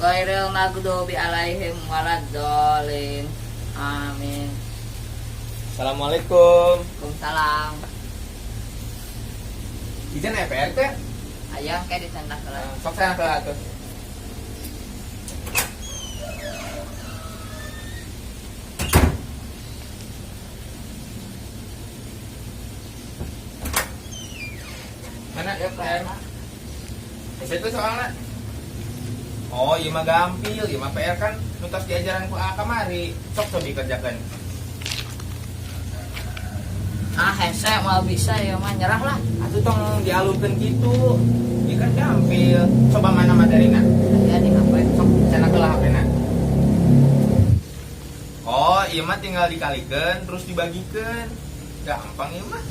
Ghairil maghdubi alaihim waladdallin. Amin. Assalamualaikum. Waalaikumsalam. Izin ya PR teh? Aya kayak dicandak heula. Sok saya ke atuh. Mana ya PR? Di situ soalnya. Oh, iya mah gampil, iya mah PR kan nu tos diajaran ku A kamari. Sok coba dikerjakan. Ah, hese mau bisa ya mah nyerah lah. Atuh tong dialungkeun gitu. Ieu kan gampil. Coba mana materina? Ya di HP. Sok cenah heula HP-na. Oh, iya mah tinggal dikalikan terus dibagikan. Gampang ieu mah.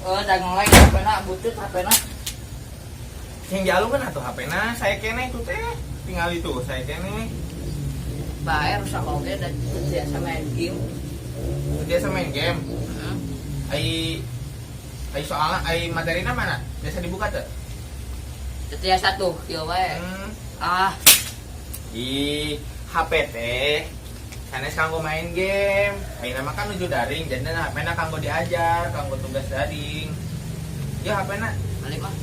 Oh, dagang lagi HP-na, butut HP-na. Yang dialungkeun atuh HP-na, saya kene itu teh. Tinggal itu, saya kene. Bae rusak oge dan biasa main game. Biasa main game. Heeh. Ai ai soalnya ai materina mana? Biasa dibuka tuh. Biasa tuh, kieu wae. Ah, Ih, HP teh sanes kanggo main game. Ayeuna mah kan nuju daring, jadi HP-na kanggo diajar, kanggo tugas daring. Ya HP-na. balik mah.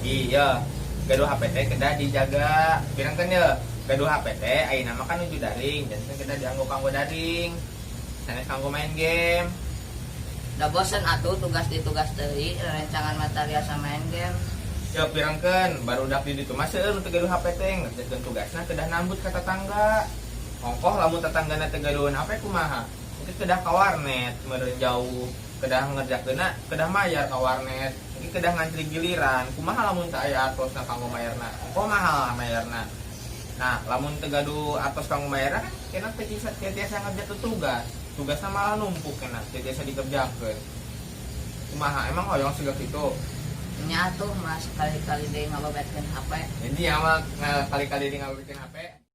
Iya, gaduh HP teh kedah dijaga. Pirangkeun ye, gaduh HP teh ayeuna mah kan nuju daring, jadi kedah dianggo kanggo daring. Sanes kanggo main game. Udah bosen atuh tugas di tugas deui, rencangan material sama main game. Ya pirangkeun, barudak di ditu mah seueur nu teu gaduh HP teh ngerjakeun tugasna kedah nambut ka tetangga. Ongkoh lamun tetanggana teu gaduhan HP kumaha? Itu kedah ka warnet meureun jauh, kedah ngerjakeunna kedah mayar ka warnet. Iki kedah ngantri giliran, kumaha lamun teu aya artosna kanggo mayarna? Ongkoh mahal mayarna. Nah, lamun teu gaduh artos kanggo mayarna kan kena teu bisa teu tiasa ngerjakeun tugas. Tugasna malah numpuk kena, teu tiasa dikerjakeun. Kumaha emang hoyong siga kitu? Nya tuh mah sekali-kali deui ngababetkeun HP. Jadi ya mah kali-kali di ngababetkeun HP.